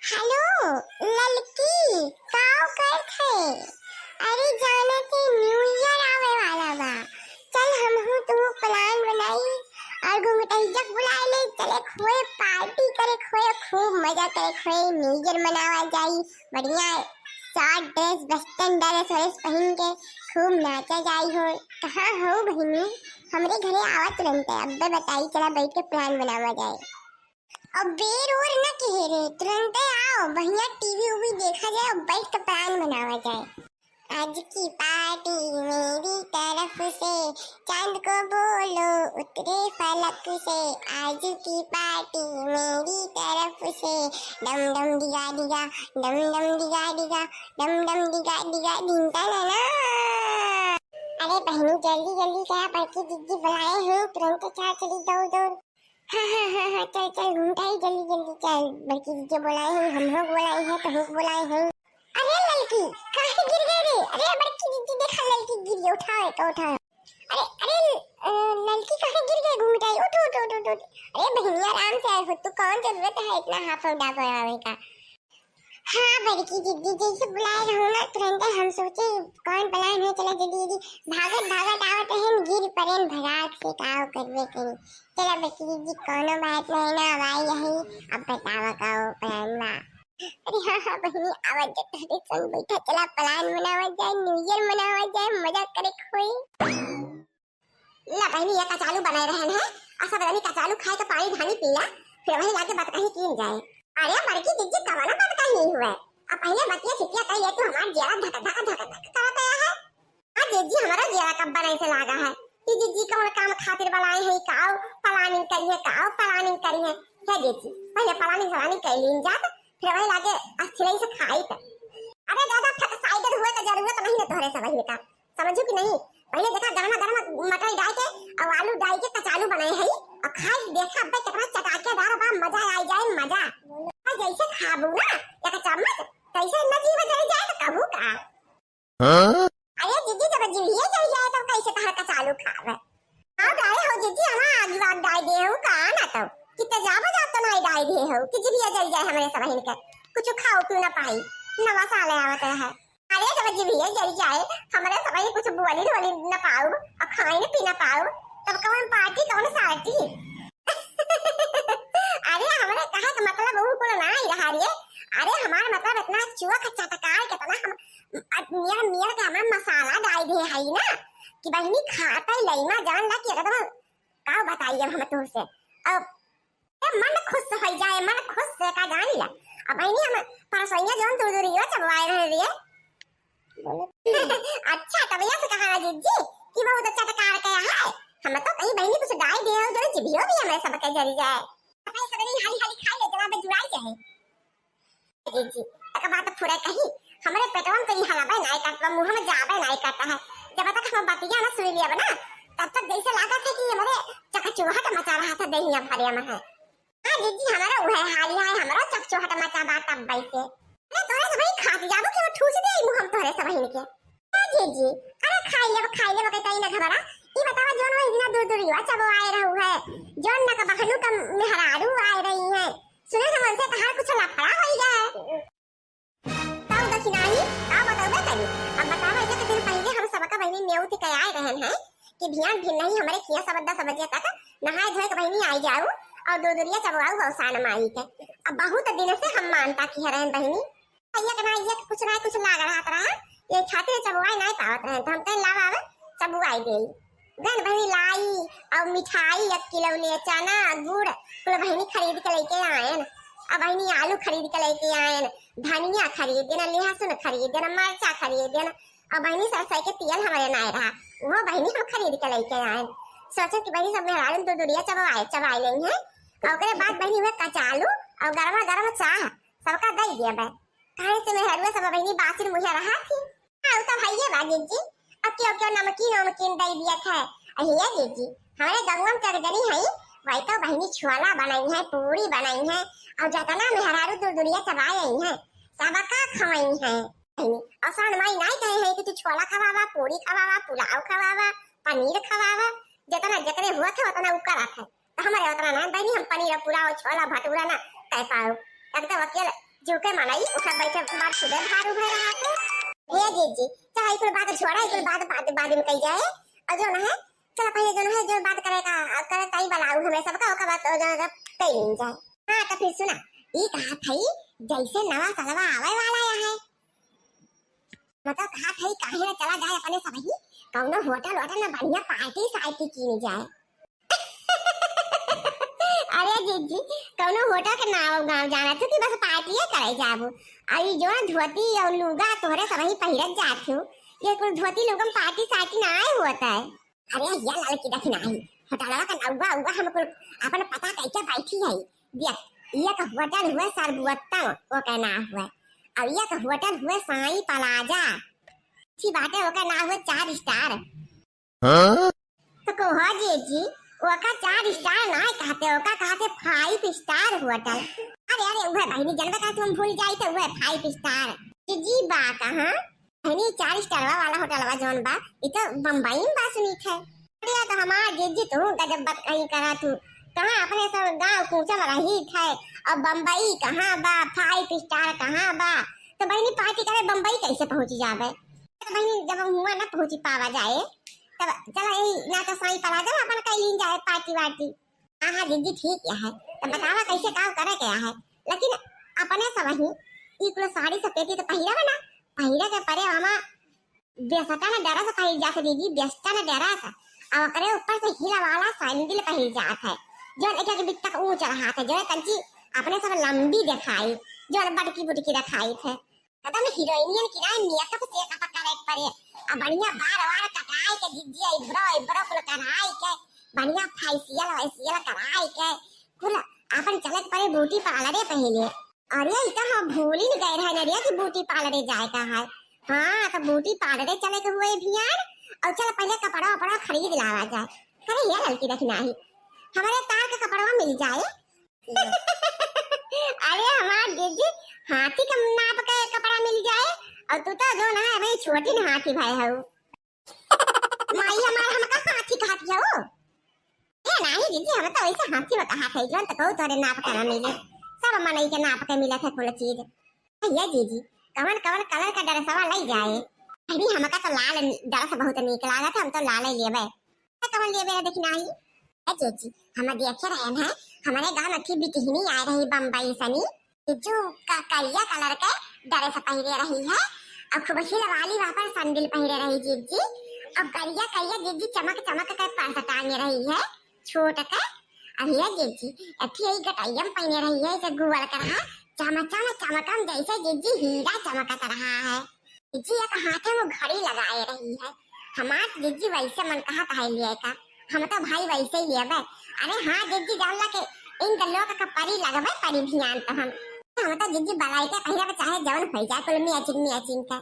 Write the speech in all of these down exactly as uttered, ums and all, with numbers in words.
हेलो ललकी, काव करत है? अरे जाना कि न्यू ईयर आवे वाला बा, चल हमहू तू प्लान बनाई और घुंघटैया के बुलाए ले, चले खोए पार्टी करे, खोए खूब मजा करे, खोए न्यू ईयर मनावा जाई। बढ़िया शॉर्ट ड्रेस, वेस्टर्न ड्रेस व्रेस पहन के खूब नाचा जाई हो। कहाँ हो बहिनी? हमरे घरे आवा तुरंत, अब्बे बताई, चला बैठ के प्लान बनावा जाए। अब बेर ओर न किहे रे, तुरंते आओ, बढ़िया टीवी उवी देखा जाए और बैठ के प्लान बनावा जाए। आज की पार्टी मेरी तरफ से, चांद को बोलो उतरे फलक से। आज की पार्टी मेरी तरफ से, डम डम डिगा डिगा, डम डम डिगा डिगा, डम डम डिगा डिगा, ढिंका ना ना। अरे बहनी, जल्दी जल्दी करा, बड़की जिज्जी बुलाए हैं, तुरंत चल चली दौड़ दौड़। हाँ हाँ हाँ हाँ, चल चल घुंघटाई, जल्दी जल्दी चल, बड़की जिज्जी बुलाए हैं, हम लोग बुलाए हैं, तो हम बुलाए हैं। अरे ललकी, काहे गिर गए रे? अरे बड़की जिज्जी, देखा ललकी गिर गई, उठाओ एका, उठाओ। अरे अरे, अ, ललकी काहे गिर गए घुंघटाई? उठ उठ उठ उठ उठ। अरे बहनी, आराम से आए हो, तू कौन जरूरत है इतना हाफड़ डाफड़ आवे का? हाँ बड़की जिज्जी, जैसे बुलाए रहो ना, तुरंते हम सोचे कौन प्लान है, चला जल्दी जल्दी भागत भागत आवत हैं, गिर पड़ेन भगाक से, काव करबे करी। चला बड़की जिज्जी, कौनो बात नहीं ना, अब आई यही, अब बतावा काव प्लान बा। अरे हाँ हाँ बहिनी, आवत जा तोहरे संग बैठा, चला प्लान बनावा जाए, न्यू ईयर मनावा जाए, मजा करे खोई। ला बहिनी, ये कचालू बनाए रहन है, और सब रही कचालू खाए तो पानी धानी पीला, फिर वही लाके बात कहीं कीन जाए। अरे बड़की जिज्जी, कवना बात कहीं नहीं हुआ है, अब पहले बतिया छिटिया कर ले, तू हमार जिया धक धक धक धक करत आया है। हाँ जिज्जी, हमारा जिया कब बनाए से लागा है कि जिज्जी कौन काम खातिर बनाए है, काव प्लानिंग करी है, काव प्लानिंग करी है। हे जिज्जी, पहले प्लानिंग व्लानिंग कर लीन जात, फिर वही लागे अस्थिरई से खाई त। अरे दादा, फट साइड हुए तो जरूरत नहीं है तोहरे सब का। समझू कि नहीं? पहले देखा, गरमा गरम मटर डाल के और आलू डाल के कचालू बनाए है, और खाई देखा अब्बे कितना चटाकेदार बा, मजा आ जाए, मजा। और जैसे खाबू ना एक चम्मच, तैसे न जीव जल जाए तो कहू का। हाँ? अरे जिज्जी, जब जीविए जल जाए तब कैसे तहर कचालू खावे? हाँ, डाले हो जिज्जी, हमार आगी वाग डाल दे हो का ना तो, कि तेजाब जाब तो नहीं डाल दे हो कि जीविए जल जाए हमरे सबहिन के, कुछ खाओ पीओ ना पाई, नवा साल आवत है। अरे जब जीविए जल जाए, हमरे सबहिन कुछ बोली ढोली न पाउब, और खाई न पी न पाउब, तब कौन पार्टी, कौन सार्टी? अरे हमरे कहे के मतलब उ कुल ना ही रहा रे। अरे हमार मतलब इतना चुआ के चटकार, कितना हम, अ, मियर मियर के हमें मसाला डाल दे है ना कि बहिनी खाते लइमा जान ला कि एकदम का बताई अब हम तुमसे। अब ए, मन खुश हो जाए, मन खुश से का जानी ला। अब बहिनी हम परसोइया जौन दुरदुरिया चबवाए रहे रे। अच्छा, तब यस कहा जिज्जी कि बहुत अच्छा टकार के है। हम तो कहीं बहिनी कुछ डाल दे हो, जो जीभियो भी हमें सबके जरी जाए। अपने सगरी हाली हाली खाई ले, जनाबे जुड़ाई जाए। जिज्जी, एक बात फुरे कही, हमरे पेटवा में तो ई हलाबे नाई करत बा, मुंह में जाबे नाई करत है। जब तक हम बतिया ना सुन लिया ना, तब तक जैसे लागत है कि हमरे चकचुहट मचा रहा था देहिया भरे में है। हाँ जिज्जी, हमारा उहे हाल है, हमारा चकचोहट मचा बा तब वैसे। अरे तोरे से भाई खात जाबो कि वो ठूस दे मुंह हम तोरे से बहिन के। ए जिज्जी, अरे खाई लेब, खाई लेब, कहता ही ना घबरा। ई बतावा जौन वो इतना दूर दूर युवा चबो आए रहू है, जौन ना का बहनू का मेहरारू आए रही है। सुने हम उनसे तहार कुछ लफड़ा होई गया है। तब दखिनाही का बतौबे करी। अब बतावा, एक दिन पहिले हम सबका बहिनी नेउति के आए रहन है कि भियान भिन्नही हमरे खिया सबद्दा सबजिया तक नहाए धोए के बहिनी आई जाऊ और दुरदुरिया चबवाऊ अवसान माई के। अब बहुत दिन से हम मानता की हरन बहिनी, एक ना एक कुछ ना कुछ लाग रहत रहा, ये खातिर चबवाए नहीं पावत रहन, तो हम कहे लावा आवे चबवाई देई। गन बहिनी लाई और मिठाई एक किलो ले, चना, गुड़, कुल बहिनी खरीद के लेके आयन। अब बहिनी आलू खरीद के लेके आयन, धनिया खरीद देना, लहसुन खरीद देना, मरचा खरीद देना। अब बहिनी सरसों के तेल हमारे नाय रहा, वो बहिनी हम खरीद के लेके आयन। सोचो कि बहिनी सब मेहरारू दुरदुरिया चबाए, चबाए लेई हैं। और ओकरे बाद बहिनी हुए कचालू और गरमा गरम चाह सबका दे दिया बे। काहे से मेहरुआ सब बहिनी बासिर मुहे रहा थी। हाँ, उ तो भइये बा जिज्जी। अब क्यों क्यों नमकीन वमकीन दे दिया था। अहिया जिज्जी, हमरे गंगम चरजनी है, वही तो बहिनी छोला बनाई है, पूरी बनाई है, और जतना मेहरारू दुरदुरिया चबाए आई है, सबका खवाई है। बहिनी, और सान माई नाई कहे है कि तू छोला खवावा, पूरी खवावा, पुलाव खवावा, पनीर खवावा, जतना जकरे हुआ था उतना उ करत है। तो हमारे उतना ना बहिनी, हम पनीर पुलाव छोला भटूरा ना कह पाओ। एकदम अकेले जो के मनई उठा बैठे बात सुबह भारू भर रहा तो। हे जीजी, चाहे कुल बात छोड़ा, कुल बात बाद, बाद में कही जाए। और जो ना है, चला पहिले जो ना है, जो बात करे का, अब करे ताई बुलाऊ हमें सबका, ओका बात तो जो ना कही नहीं जाए। हाँ, तो फिर सुना, ई कहा थई, जैसे नवा सलवा आवे वाला है, मतलब कहा थई, काहे ना चला जाए अपने सबही, कौनो होटल वोटल ना बढ़िया पार्टी सार्टी कीनी जाए। अरे जीजी, कौनो होटल के नाम गाँव जाना तू कि बस पार्टिये करे जाबू। अरे जो धोती और लुगा तोहरे सबही पहिरत जात हो, ये कुल धोती लुगा में पार्टी सार्टी ना आए होता है। अरे या लड़की देखी नाही, होटलवा का नौवा उवा हम कुल अपन पता कइके बैठी है। देख, एक होटल हुए सर्वोत्तम, ओके ना हुए, और एक होटल हुए साईं प्लाजा, अच्छी बात है, ओके ना हुए चार स्टार। हाँ? तो कहो जीजी, ओका चार स्टार ना कहते, ओका कहते फाइव स्टार होटल। अरे, अरे, उहे बहिनी, जनबे का तुम भूल जाई तो उहे फाइव स्टार। जीजी बा कहाँ? बहिनी, चार स्टारवा वाला होटलवा जौन बा, इ तो बम्बई में बा सुनीत है। अरे, तो हमार जीजी तू गजब बात कहीं करा तू। कहाँ अपने सब गाँव कूचा में रही थे, और बम्बई कहाँ बा, फाइव स्टार कहाँ बा? तो बहिनी पार्टी करे बम्बई कैसे पहुँची जाबे? तो बहिनी, जब हुआ ना पहुँची पावा जाए, तब चला यही ना तो साईं प्लाजा में अपन कई लीन जाए पार्टी वार्टी। हाँ, हाँ, जीजी ठीक है। तो बतावा कैसे काम करे के है, लेकिन अपने सब ही ई कुल साड़ी सफेदी तो पहिरा ना, पहिरे के परे हमा बेसटा न डरा से पहिर जात जीजी, बेसटा न डरा से। अब ओकरे ऊपर से हील वाला सैंडल पहिर जात है, जो एक एक बित्तक ऊँच रहा था, जो तंची अपने सब लंबी दिखाई, जो बटकी बुटकी रखाई थे। एकदम हीरोइनियन की ना मेकअप से कप करे के परे। अब बढ़िया बार वार कटाई के जीजी, eyebrow, eyebrow कुल कराई के, बढ़िया फेशियल वेशियल कराई के, कुल अपन चले के परे ब्यूटी पार्लरे पहिले। अरे, ई तो हम भूल ही गए रहे नरिया कि ब्यूटी पार्लरे जाए का है। हाँ, तो ब्यूटी पार्लरे चले के हुए भियान, और चल पहिले कपड़ा वपड़ा खरीद लावा जाए। अरे, ये लड़की देखी नाही, हमारे तार के कपड़वा मिल जाए। अरे हमार जीजी, हाथी के नाप के कपड़ा मिल जाए, और तू तो जो ना है भाई छोटी न हाथी भाई हो। माई हमार हमका हाथी कहत हो। ए नाही जीजी, हम तो वैसे हाथी में कहा थे, जौन तो कहू तोरे नाप के ना मिले, सब मनई के नाप के मिलत है कुल चीज। ये जीजी, कवन कवन कलर का ड्रेसवा लई जाए? अरे हमका तो लाल ड्रेस बहुत नीक लागत है, हम तो लाल ही लेबे। तो कवन लेबे है देखी नाही। ए जीजी, हम देखे रहे हैं, हमारे गाँव में थी बिटिहनी आ रही बम्बई सनी, जो का करिया कलर के ड्रेस पहिरे रही है, और खूब हील वाली वहाँ पर सैंडल पहिरे रही जीजी, और करिया करिया जीजी चमक चमक के पर्स टांगे रही है, छोट के। और ये जीजी, अथी यही गटैया में पहिने रही है, इसे गुअल कर रहा, चम चम चमकम जैसे जीजी हीरा चमकत रहा है। जीजी एक हाथे में घड़ी लगाए रही है। हमार तो जीजी वैसे मन कहा है लिए का, हम तो भाई वैसे ही लेबे। अरे हाँ जीजी, जान ला के इन लोग का परी लगबे परी भियान तो हम, हम तो जीजी बलाई के पहिरब चाहे जौन हो जाए, कुल मैचिंग मैचिंग का।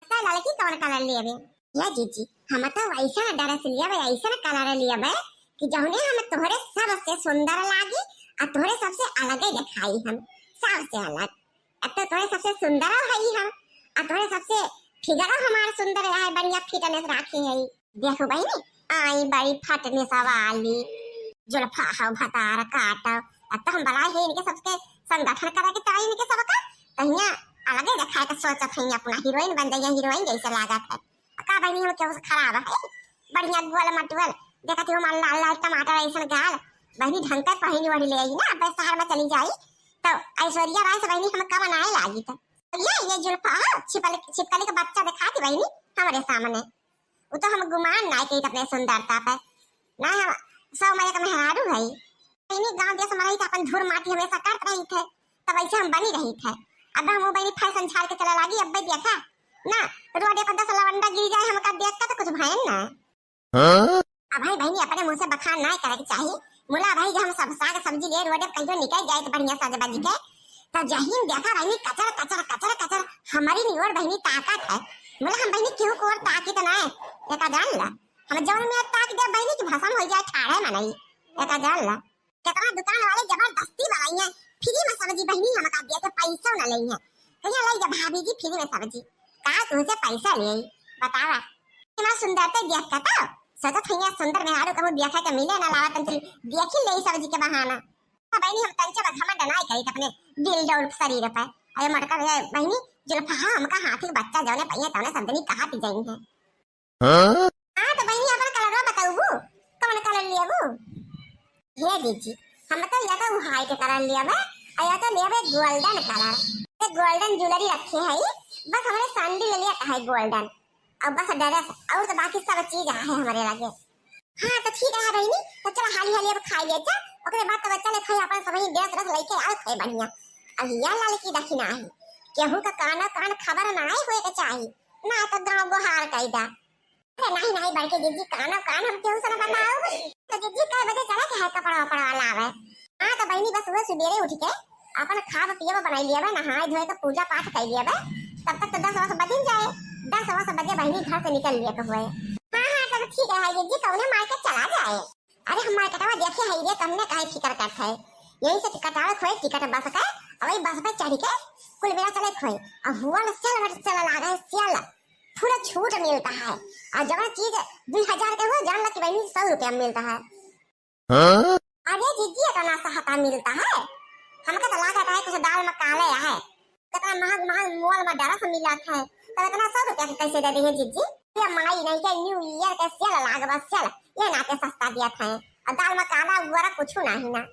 तो लड़की कौन कलर लेबे? या जीजी, हम तो वैसा ड्रेस लेबे, ऐसा कलर लेबे कि जौने हम तोहरे सबसे सुंदर लागी और तोहरे सबसे अलगे दिखाई हम, सबसे अलग। अब तो तोहरे सबसे सुंदर है ही हम, और तोहरे सबसे फिगर हमार सुंदर है, बढ़िया फिटनेस राखे है। देखो बहिनी, आई बड़ी फटने सवाली, जुल्फा हौ भतार काटो। अब तो हम बलाई है इनके सबके संगठन करे के ताई इनके सबका, कहिया अलगे देखाए के सोचत है, अपना हीरोइन बन जाइए, हीरोइन जैसे लागत है। का बहिनी हम केहू से खराब है? बढ़िया गोल मटोल, देखत हो हमार लाल लाल टमाटर ऐसन गाल। बहिनी ढंग के पहिन ओढ़ ले आई ना, अब शहर में चली जाई तो ऐश्वर्या राय से बहिनी हम कम आए लागी तो। ये, ये जुल्फा छिपल, छिपकली का बच्चा दिखाती बहिनी हमरे सामने। वो तो हम गुमान ना कही अपने सुंदरता पे। ना हम सौ मजे का मेहरारू है। इन्हीं गांव देश में रही थे, अपन धूर माटी हमेशा करत रही थे, तब ऐसे हम बनी रही थे। अब हम वो बनी फैशन झाड़ के चला लागी, अब भाई देखा ना, रोडे पर दस लवंडा गिर जाए हमका देख के तो कुछ भयन ना। हाँ? अब भाई बहनी अपने मुंह से बखान ना करे के चाही। मुला भाई जो हम सब साग सब्जी ले रोडे पर कहियो निकल जाए तो बढ़िया सज बज के, तो जहीन देखा बहनी कचर कचर कचर कचर हमारी नहीं और बहनी ताकत है। मुला हम बहनी क्यों को और ताकी तो ना है, एका जान ला। हम जौन में ताक दे बहनी की भसम हो जाए ठाड़े मनई, एका जान ला। केतना दुकान वाले जबरदस्ती वाला ही है, फ्री में सब्जी बहिनी हमका दिए थे, पैसो न लेई है। कहिया लाई जब भाभी जी फ्री में सब्जी, का तुमसे पैसा ले आई? बतावा। इतना सुंदर ते देख के तो सोचत हइया सुंदर मेहरारू कहूँ देखे के मिले ना लावा तंत्री, देखी ले सब्जी के बहाना। हाँ बहनी, हम तंचे बा घमंड ना करी अपने दिल डौल शरीर पे। अरे मोटका भैया, बहिनी, जुल्फहा हमका हाथी के बच्चा जौने पहिए तौने सब जनी कहा पी जाई है। हाँ? हाँ, तो बहिनी, अपन कलरवा बताउबू, कौन कलर लेबू? हे जीजी, हम तो या तो उ white कलर लेबे, और या तो लेबे golden कलर। ये golden jewellery रखे है, बस हमरे सैंडल ले लिया है golden, और बस dress, और तो बाकी सब चीज है हमरे लगे। हाँ, तो ठीक है बहिनी, तो चला हाली हाली अब खाई ले जा, ओकरे बाद तब चले खाई अपन सबही dress व्रेस लेके आओ खाई बढ़िया। अब या लाल की दखिना है, केहू का कानो कान खबर ना आए होए के चाही, ना तो गाँव गोहार कई दा। अरे नहीं, नहीं, बड़के जीजी, कानो कान हम केहू से ना बताओ। तो जीजी, कै बजे चले के है कपड़ा वपड़ा लावे? हाँ, तो बहिनी, बस उहे सुबेरे उठ के अपन खाब पियब बनाई लियबे, नहाए धोए के पूजा पाठ कर लियबे, तब तक तो दस वस बजिन जाए। दस वस बजे बहिनी घर से निकल लिए के हुए। हाँ, हाँ, तब ठीक है जीजी, कौने market चला जाए। अरे हम marketवा देखे है रे, तमने काहे फिकर करत है? यही से कटावे खोए टिकट बस के, और वही बस पे चढ़ के कुल मेला चले खोए। और हुआ सेल, सेल लागे सेल, पूरा छूट मिलता है। और जवन चीज दुई हजार के हो, जान ला कि बहिनी सौ रुपया में मिलता है। हाँ? अरे जीजी, इतना सस्ता मिलता है? हमके तो लागत है कुछ दाल में काले है। कितना महंग महंग mall में dress मिलत है, तब इतना सौ रुपया के कैसे दे दी है जीजी? ये माई नहीं के New Year के सेल लाग बा सेल, ये ना के सस्ता दिया था। और दाल में काला वगैरह कुछ नहीं ना।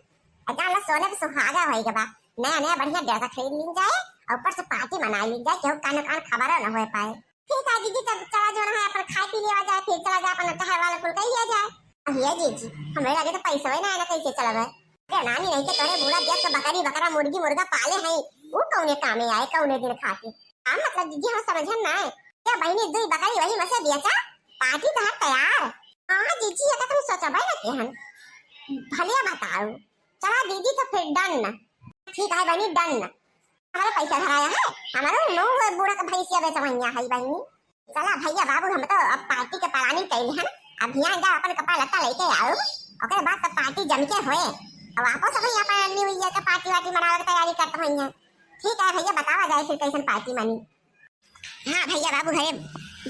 और जान ला सोने पे सुहागा होई के बा, नया नया बढ़िया dress खरीद लीन जाए और ऊपर से party मना लीन जाए, केहू कानो कान खबरो न होए पाए। ठीक है जीजी, तब चला जो ना है अपन खाए पी लिया जाए, फिर चला जाए अपन टहल वाला कुल कह लिया जाए। अब ये जीजी, हमरे लगे तो पैसा है ना, ना कैसे चलबे? अरे नानी नहीं के तोरे बूढ़ा देख के बकरी बकरा मुर्गी मुर्गा पाले हैं, वो कौने कामे आए कौने दिन खातिर? का मतलब जीजी, हम समझन ना है। क्या बहिनी दुई बकरी वही में से बेचा, party तो हर तैयार। हाँ जीजी, ये तो तुम सोचबे ना के हन। भले बताओ, चला दीदी तो फिर done। ठीक है बहिनी, done। हमारा पैसा धराया है, हमारो नो हुए बूढ़ा का भैंसिया बेचवैया है बहिनी। चला भैया बाबू, हम तो अब party के planning कैले हन। अब हियाँ जा अपन कपड़ा लत्ता लेके आओ, ओकरे बाद तो party जम के होए। अब आपो सब ही अपन New Year के party वार्टी मनावे के तैयारी करत होइहैं। ठीक है भैया, बतावा जाए फिर कैसन party मनी। हाँ भैया बाबू, घरे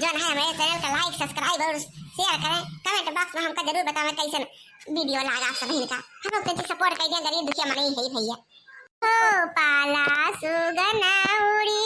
जो है हमारे channel का like, subscribe और share करें। Comment box में हमका जरूर बतावें कैसन video लागा आप सब इनका। हम लोग के support कर दिया, गरीब दुखिया मनई है भैया। ओ पाला सुगना उड़ी